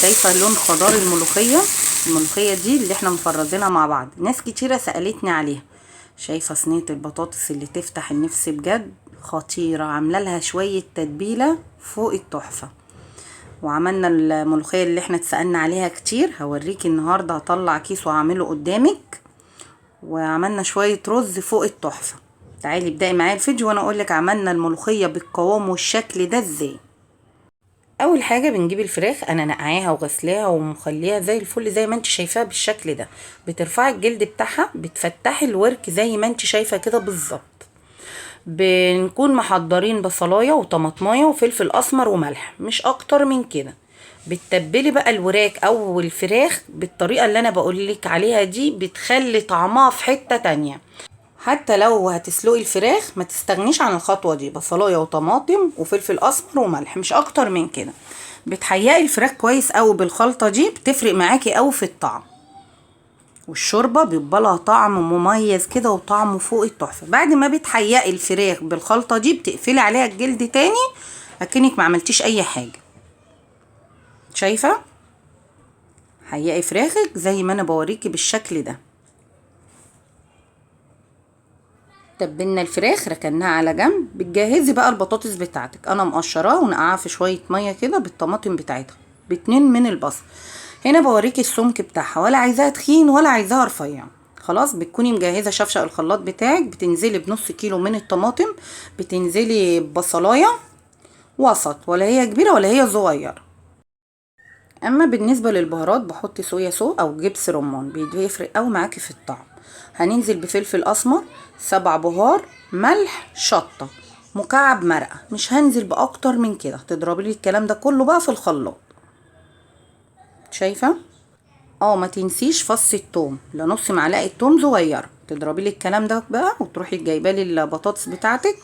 شايفه لون خضار الملوخية؟ الملوخية دي اللي احنا مفرزينها مع بعض، ناس كتيرة سالتني عليها. شايفه صينية البطاطس اللي تفتح النفس بجد خطيرة، عامله لها شوية تتبيله فوق التحفة. وعملنا الملوخية اللي احنا اتسالنا عليها كتير، هوريكي النهارده هطلع كيس وهعمله قدامك. وعملنا شوية رز فوق التحفة. تعالي ابدأي معايا الفيديو وانا اقولك عملنا الملوخية بالقوام والشكل ده ازاي. اول حاجة بنجيب الفراخ، انا نقعاها وغسلاها ومخليها زي الفل زي ما انت شايفاها بالشكل ده. بترفعي الجلد بتاعها، بتفتحي الورك زي ما انت شايفه كده بالظبط. بنكون محضرين بصلايه وطماطمايه وفلفل اسمر وملح، مش اكتر من كده. بتتبلي بقى الوراك او الفراخ بالطريقة اللي انا بقولك عليها دي، بتخلي طعمها في حتة تانية. حتى لو هتسلقي الفراخ ما تستغنيش عن الخطوة دي، بصلايه وطماطم وفلفل اسمر وملح، مش اكتر من كده. بتحيقي الفراخ كويس قوي بالخلطه دي، بتفرق معاكي قوي في الطعم. والشوربه بيبقى لها طعم مميز كده وطعمه فوق التحفة. بعد ما بتحيقي الفراخ بالخلطه دي بتقفلي عليها الجلد تاني اكنك ما عملتيش اي حاجة. شايفه؟ حيقي فراخك زي ما انا بوريكي بالشكل ده. تبلنا الفراخ ركناها على جنب. بتجهزي بقى البطاطس بتاعتك، انا مقشراها ونقعها في شوية مية كده بالطماطم بتاعتها، باتنين من البصل. هنا بوريكي السمك بتاعها، ولا عايزاها تخين ولا عايزاها رفيع. خلاص بتكوني مجهزة شفشق الخلاط بتاعك، بتنزلي بنص كيلو من الطماطم، بتنزلي ببصلايه وسط، ولا هي كبيرة ولا هي صغيرة. اما بالنسبة للبهارات بحط صويا صوص او جبس رمان، بيفرق قوي معاكي في الطعم. هننزل بفلفل اسمر، 7 بهار، ملح، شطه، مكعب مرقه، مش هنزل باكتر من كده. هتضربي لي الكلام ده كله بقى في الخلاط. شايفه؟ ما تنسيش فص الثوم، لنص معلقه ثوم صغيرة. تضربي لي الكلام ده بقى وتروحي جايبه لي البطاطس بتاعتك.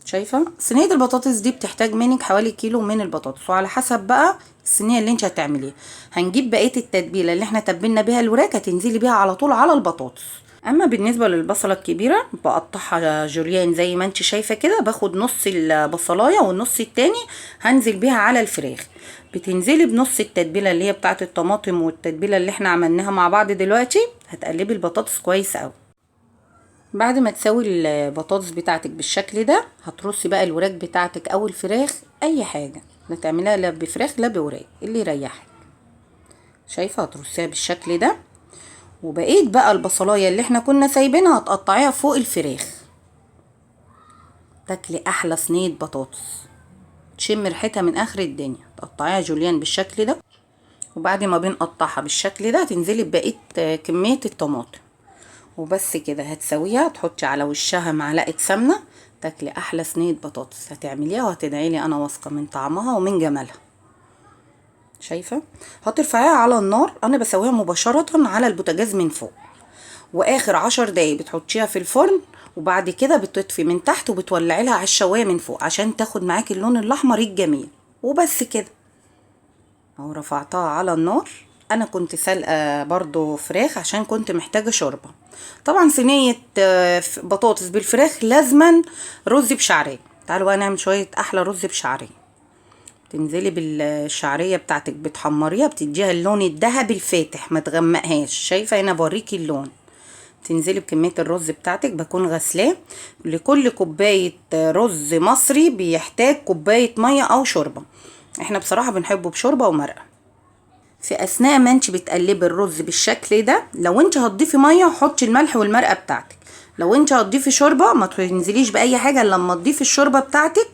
شايفه؟ صينية البطاطس دي بتحتاج منك حوالي كيلو من البطاطس، وعلى حسب بقى الصينية اللي انت هتعمليها. هنجيب بقية التتبيله اللي احنا تبلنا بيها الوراك، هتنزلي بيها على طول على البطاطس. اما بالنسبة للبصله الكبيرة بقطعها جوليان زي ما انت شايفه كده، باخد نص البصلايه والنص التاني هنزل بيها على الفراخ. بتنزلي بنص التتبيله اللي هي بتاعه الطماطم والتتبيله اللي احنا عملناها مع بعض دلوقتي. هتقلبي البطاطس كويس قوي. بعد ما تسوي البطاطس بتاعتك بالشكل ده، هترصي بقى الوراك بتاعتك او الفراخ، اي حاجة لا تعمليها لا بفراخ لا بوراك، اللي يريحك. شايفه؟ هترصيها بالشكل ده. وبقيت بقى البصلايه اللي احنا كنا سايبينها هتقطعيها فوق الفراخ. تاكلي احلى صينية بطاطس، تشم ريحتها من اخر الدنيا. تقطعيها جوليان بالشكل ده، وبعد ما بنقطعها بالشكل ده تنزلي ببقية كمية الطماطم وبس كده. هتسويها، تحطي على وشها معلقه سمنه، تاكلي احلى صينية بطاطس. هتعمليها وهتدعي لي، انا واثقة من طعمها ومن جمالها. شايفه؟ هترفعيها على النار، انا بسويها مباشرة على البوتاجاز من فوق، واخر 10 دقايق بتحطيها في الفرن، وبعد كده بتطفي من تحت وبتولعي لها على الشوايه من فوق عشان تاخد معاكي اللون الاحمر الجميل. وبس كده اهو رفعتها على النار. انا كنت سلقه برضو فراخ عشان كنت محتاجه شوربة. طبعا صينية بطاطس بالفراخ لازما رز بشعريه. تعالوا بقى نعمل شوية احلى رز بشعريه. تنزلي بالشعريه بتاعتك، بتحمريها، بتديها اللون الذهبي الفاتح، ما تغمقهاش. شايفه؟ هنا بوريكي اللون. تنزلي بكمية الرز بتاعتك، بكون غسلاه. لكل كوباية رز مصري بيحتاج كوباية مية او شوربة، احنا بصراحة بنحبه بشوربه ومرقه. في اثناء ما انت بتقلبي الرز بالشكل ده، لو انت هتضيفي مية حطي الملح والمرقه بتاعتك، لو انت هتضيفي شوربة ما تنزليش باي حاجة الا لما تضيفي الشوربة بتاعتك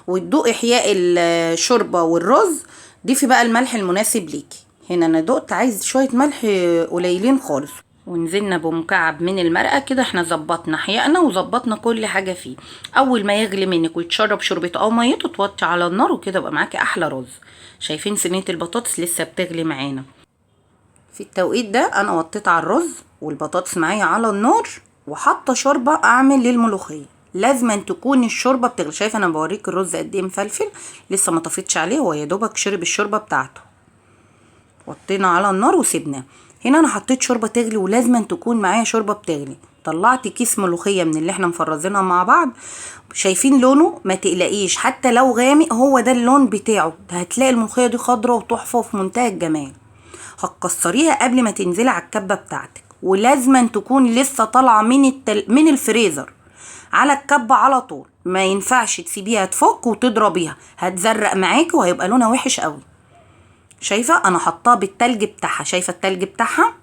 وتدوقي حياء الشوربة والرز. ضيفي بقى الملح المناسب ليكي. هنا انا دقت عايز شوية ملح قليلين خالص، ونزلنا بمكعب من المرقه كده. احنا ظبطنا حيائنا وظبطنا كل حاجة فيه. اول ما يغلي منك ويتشرب شوربته او ميته توطي على النار، وكده بقى معاكي احلى رز. شايفين صينية البطاطس لسه بتغلي معانا. في التوقيت ده انا وطيت على الرز والبطاطس معايا على النار، وحاطه شوربة اعمل للملوخيه. لازم تكون الشوربة بتغلي. شايفه انا بوريك الرز قد ايه مفلفل، لسه ما طفيتش عليه، هو يا دوبك شرب الشوربة بتاعته. وطينا على النار وسيبناه. هنا انا حطيت شوربة تغلي، ولازم تكون معايا شوربة بتغلي. طلعت كيس ملوخية من اللي احنا مفرزينها مع بعض، شايفين لونه؟ ما تقلقيش حتى لو غامق هو ده اللون بتاعه. هتلاقي الملوخية دي خضرة وتحفه وفي منتهى الجمال. هتكسريها قبل ما تنزلي على الكبه بتاعتك، ولازما تكون لسه طالعه من الفريزر على الكبه على طول. ما ينفعش تسيبيها تفك وتضربيها، هتزرق معاكي وهيبقى لونها وحش قوي. شايفه انا حطاها بالتلج بتاعها، شايفه التلج بتاعها؟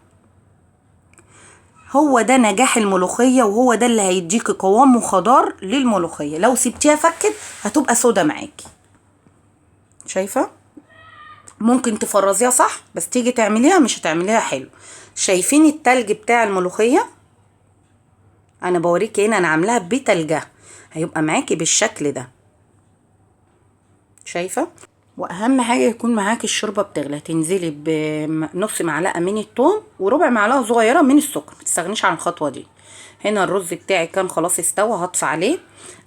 هو ده نجاح الملوخية، وهو ده اللي هيديكي قوام وخضار للملوخيه. لو سبتيها فكت هتبقى سودا معاكي. شايفه؟ ممكن تفرزيها صح، بس تيجي تعمليها مش هتعمليها حلو. شايفين التلج بتاع الملوخية؟ انا بوريكي هنا انا عاملاها بتلجها، هيبقى معاكي بالشكل ده. شايفه؟ واهم حاجة يكون معاكي الشوربة بتغلي. تنزلي بنص معلقه من الثوم وربع معلقه صغيرة من السكر، ما تستغنيش عن الخطوة دي. هنا الرز بتاعي كان خلاص استوى، هطفي عليه.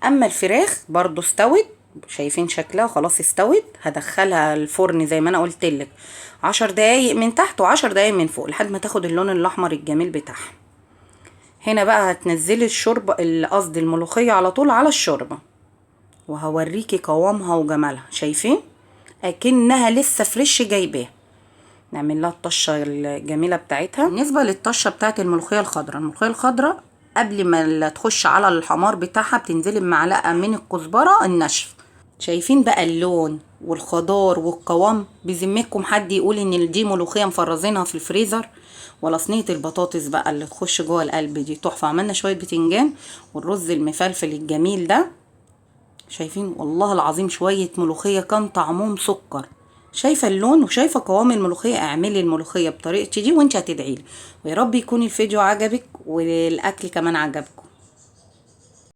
اما الفراخ برضو استوت، شايفين شكلها خلاص استوت. هدخلها الفرن زي ما انا قلت لك 10 دقايق من تحت و10 دقايق من فوق لحد ما تاخد اللون الاحمر الجميل بتاعها. هنا بقى هتنزلي الشوربة، قصدي الملوخية على طول على الشوربة، وهوريكي قوامها وجمالها. شايفين؟ اكنها لسه فريش جايباها. نعمل لها الطشه الجميلة بتاعتها. بالنسبة للطشه بتاعت الملوخية الخضراء، الملوخية الخضراء قبل ما تخش على الحمار بتاعها بتنزلي بمعلقه من الكزبره الناشفه. شايفين بقى اللون والخضار والقوام؟ بذمتكم حد يقول ان دي ملوخية مفرزينها في الفريزر؟ ولا صينية البطاطس بقى اللي تخش جوه القلب دي تحفة. عملنا شوية بتنجان والرز المفلفل الجميل ده. شايفين؟ والله العظيم شوية ملوخية كان طعمهم سكر. شايفه اللون وشايفه قوام الملوخية؟ اعملي الملوخية بطريقتي دي وانت هتدعيلي. ويا رب يكون الفيديو عجبك والاكل كمان عجبكم.